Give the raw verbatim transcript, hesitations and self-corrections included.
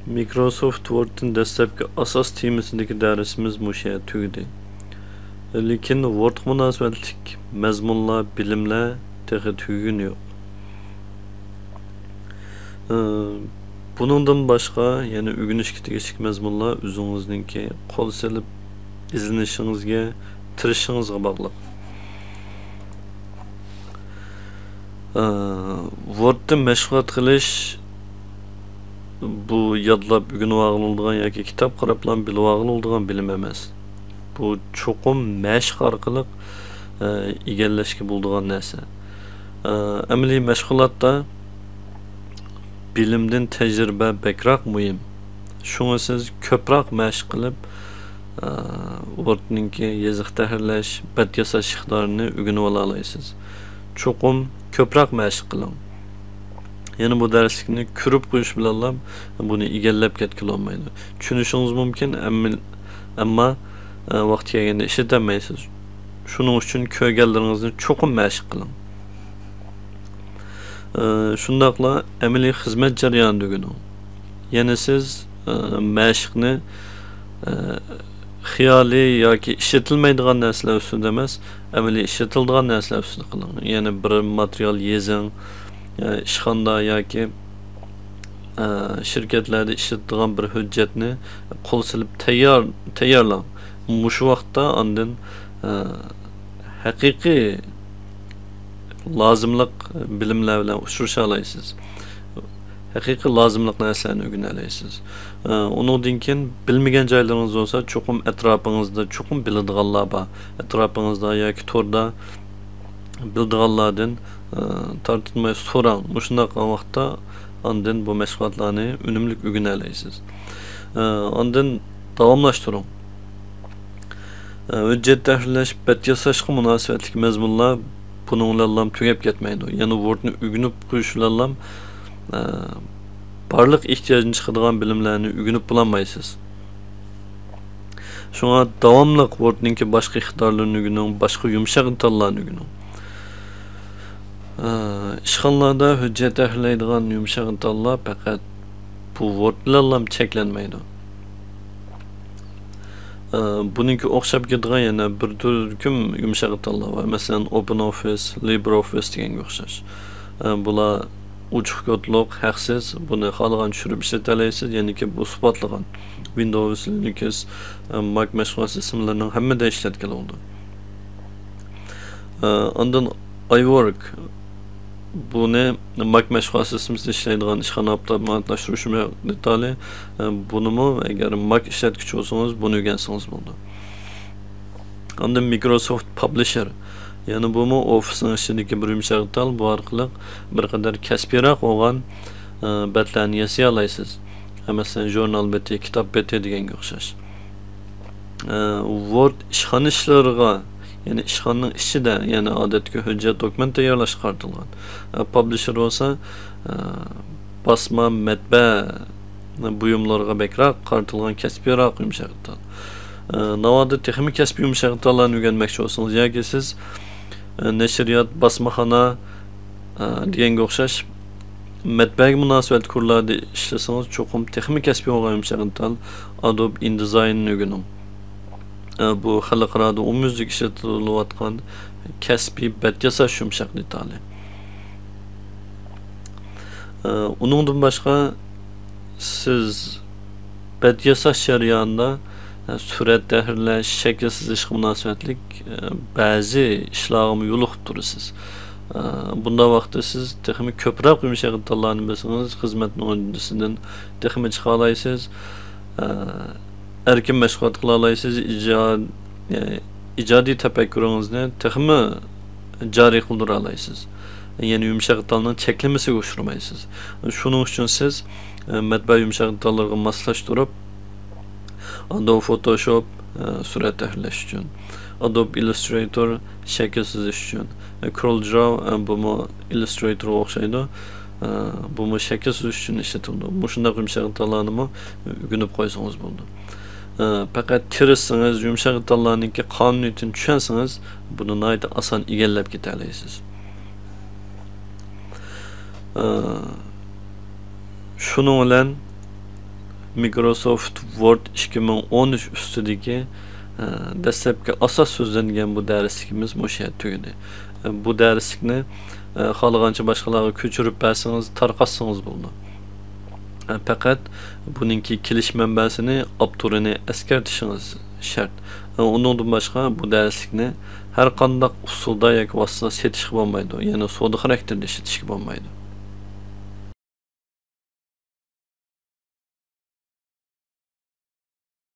مىكروسوفت ۋوردتىن دەسلەپكى ئاساس تېمىسىدىكى دەرسىمىز مۇشۇ يەردە تۈگىدى. لېكىن ۋوردقا مۇناسىۋەتلىك مەزمۇنلار، بىلىملەر تېخى تۈگىگىنى يوق. ئى، بۇنىڭدىن باشقا يەنە ئۆگىنىشكە تېگىشلىك مەزمۇنلار ئۆزىڭىزنىڭكى قول سېلىپ ئىزدىنىشىڭىزگە، تىرىشىشىڭىزغا باغلىق. ئى، ۋوردتا مەشغۇلات قىلىش بۇ يادلاپ ئۆگىنىۋالغىلى بولىدىغان ياكى كىتاب قاراپلا بىلىۋالغىلى بولىدىغان بىلىم ئەمەس. بۇ چوقۇم مەشىق ئارقىلىق، ئى، ئىگىلەشكە بولىدىغان نەرسە. ئى، ئەمەلىي مەشغۇلاتتا بىلىمدىن تەجرىبە بەكرەك مۇھىم. شۇڭا سىز كۆپرەك مەشىق قىلىپ، ئى، ۋوردنىڭكى يېزىق تەھرىرلەش، بەت ياساش ئىقتىدارىنى ئۆگىنىۋالالايسىز. چوقۇم كۆپرەك مەشىق قىلىڭ. يەنە بۇ دەرسلىكنى كۆرۈپ قويۇش بىلەنلا بۇنى ئىگىلەپ كەتكىلى بولمايدۇ. چۈشىنىشىڭىز مۇمكىن، ئەمما، ئەمما، ئە، ۋاقتى كەلگەندە ئىشلىتەلمەيسىز. شۇنىڭ ئۈچۈن كۆرگەنلىرىڭىزنى چوقۇم مەشىق قىلىڭ. ئە، شۇنداقلا ئەمەلىي خىزمەت جەريانىدا ئۆگىنىڭ. يەنى سىز، ئە، مەشىقنى، ئە، خىيالىي ياكى ئىشلىتىلمەيدىغان نەرسىلەر ئۈستىدە ئەمەس، ئەمەلىي ئىشلىتىلىدىغان نەرسىلەر ئۈستىدە قىلىڭ. يەنى بىر ماتېرىيال يېزىڭ، ئە، ئىشخانىدا ياكى، ئە، شىركەتلەردە ئىشلىتىدىغان بىر ھۆججەتنى قول سېلىپ تەييار، تەييارلاڭ. مۇشۇ ۋاقىتتا ئاندىن، ئە، ھەقىقىي لازىملىق بىلىملەر بىلەن ئۇچرىشالايسىز. ھەقىقىي لازىملىق نەرسىلەرنى ئۆگىنەلەيسىز. ئە، ئۇنىڭدىن كېيىن بىلمىگەن جايلىرىڭىز بولسا، چوقۇم ئەتراپىڭىزدا چوقۇم بىلىدىغانلار بار. ئەتراپىڭىزدا ياكى توردا بىلىدىغانلاردىن، ئە، تارتىنماي سوراڭ. مۇشۇنداق قىلغان ۋاقىتتا ئاندىن بۇ مەشغۇلاتلارنى ئۈنۈملۈك ئۆگىنەلەيسىز. ئە، ئاندىن داۋاملاشتۇرۇڭ. ئە، ھۆججەت تەھرىرلەش، بەت ياساشقا مۇناسىۋەتلىك مەزمۇنلار بۇنىڭ بىلەنلا تۈگەپ كەتمەيدۇ. يەنە ۋوردنى ئۆگىنىپ قويۇش بىلەنلا، ئە، بارلىق ئېھتىياجدىن چىقىدىغان بىلىملەرنى ئۆگىنىپ بولالمايسىز. شۇڭا داۋاملىق ۋوردنىڭكى باشقا ئىقتىدارلىرىنى ئۆگىنىڭ، باشقا يۇمشاق دېتاللارنى ئۆگىنىڭ. ئە، ئىشخانىلاردا ھۆججەت تەھرىرلەيدىغان يۇمشاق دېتاللار پەقەت بۇ ۋورد بىلەنلا چەكلەنمەيدۇ. ئە، بۇنىڭكى ئوخشاپ كېتىدىغان يەنە بىر تۈركۈم يۇمشاق دېتاللار بار. مەسىلەن، ئوپېن ئوفىس، لىبرې ئوفىس دېگەنگە ئوخشاش. ئە، بۇلار ئوچۇق كودلۇق، ھەقسىز، بۇنى خالىغان چۈشۈرۈپ ئىشلىتەلەيسىز، يەنىكى بۇ ئىسپاتلىغان. ۋىندوۋس، لىنۇكس، ئە، ماك مەشغۇلات سىستېمىلىرىنىڭ ھەممىدە ئىشلەتكىلى بولىدۇ. ئە، ئاندىن ئايۋورك. بۇنى ماك مەشغۇلات سىستېمىسىدا ئىشلەيدىغان ئىشخانا ئاپتوماتلاشتۇرۇش دېتالى. ئە، بۇنىمۇ ئەگەر ماك ئىشلەتكۈچى بولسىڭىز، بۇنى ئۆگەنسىڭىز بولىدۇ. ئاندىن مىكروسوفت پابلىشېر. يەنە بۇمۇ ئوفىسنىڭ ئىچىدىكى بىر يۇمشاق دېتال. بۇ ئارقىلىق بىر قەدەر كەسپىيراق بولغان، ئە، بەتلەرنى ياسىيالايسىز. مەسىلەن، ژۇرنال بېتى، كىتاب بېتى دېگەنگە ئوخشاش. ئە، ۋورد ئىشخانا ئىشلىرىغا، يەنى ئىشخانىنىڭ ئىچىدە، يەنى ئادەتتىكى ھۆججەت، دوكۇمېنت تەييارلاشقا قارىتىلغان. ئە، پابلىشېر بولسا، ئە، باسما، مەتبەئە بۇيۇملىرىغا بەكرەك قارىتىلغان كەسپىيراق يۇمشاق دېتال. ئە، ناۋادا تېخىمۇ كەسپىي يۇمشاق دېتاللارنى ئۆگەنمەكچى بولسىڭىز ياكى سىز، ئە، نەشرىيات، باسمىخانا، ئە، دېگەنگە ئوخشاش مەتبەئەگە مۇناسىۋەتلىك تۈرلەردە ئىشلىسىڭىز، چوقۇم تېخىمۇ كەسپىي بولغان يۇمشاق دېتال ئادوب ئىندىزايننى ئۆگىنىڭ. ئە، بۇ خەلقئارادا ئومۇميۈزلۈك ئىشلىتىلىۋاتقان كەسپىي بەت ياساش يۇمشاق دېتالى. ئە، ئۇنىڭدىن باشقا، سىز بەت ياساش جەريانىدا، ئە، سۈرەت تەھرىرلەش، شەكىل سىزىشقا مۇناسىۋەتلىك، ئە، بەزى ئىشلارغىمۇ يولۇقۇپ تۇرىسىز. ئە، بۇنداق ۋاقىتتا سىز تېخىمۇ كۆپرەك يۇمشاق دېتاللارنى بىلسىڭىز، خىزمەتنىڭ ھۆددىسىدىن تېخىمۇ چىقالايسىز. ئە، ئەركىن مەشغۇلات قىلالايسىز، ئىجاد-، ئىجادىي تەپەككۇرىڭىزنى تېخىمۇ جارى قىلدۇرالايسىز. يەنى يۇمشاق دېتالنىڭ چەكلىمىسىگە ئۇچرىمايسىز. شۇنىڭ ئۈچۈن سىز، ئە، مەتبەئە يۇمشاق دېتاللىرىغا ماسلاشتۇرۇپ، ئادوب فوتوشوپ، ئە، سۈرەت تەھرىرلەش ئۈچۈن، ئادوب ئىللۇسترېيتور شەكىل سىزىش ئۈچۈن، ئە، كورل دراو، ئە، بۇمۇ ئىللۇسترېيتورغا ئوخشايدۇ. ئە، بۇمۇ شەكىل سىزىش ئۈچۈن ئىشلىتىلىدۇ. مۇشۇنداق يۇمشاق دېتاللارنىمۇ ئۆگىنىپ قويسىڭىز بولىدۇ. ئە، پەقەت تىرىشسىڭىز، يۇمشاق دېتاللارنىڭكى قانۇنىيىتىنى چۈشەنسىڭىز، بۇنى ناھايىتى ئاسان ئىگىلەپ كېتەلەيسىز. ئە، شۇنىڭ بىلەن Microsoft Word ئىككى مىڭ ئون ئۈچ ئۈستىدىكى، ئە، دەسلەپكى ئاساس سۆزلەنگەن بۇ دەرسلىكىمىز مۇشۇ يەردە تۈگىدى. ئە، بۇ دەرسلىكنى، ئە، خالىغانچە باشقىلارغا كۆچۈرۈپ بەرسىڭىز، تارقاتسىڭىز بولىدۇ. ئە، پەقەت بۇنىڭكى كېلىش مەنبەسىنى، ئاپتورىنى ئەسكەرتىشىڭىز شەرت. ئە، ئۇنىڭدىن باشقا بۇ دەرسلىكنى ھەر قانداق ئۇسۇلدا ياكى ۋاسىتىدە سېتىشقا بولمايدۇ، يەنى سودا خاراكتېرىدە ئىشلىتىشكە بولمايدۇ.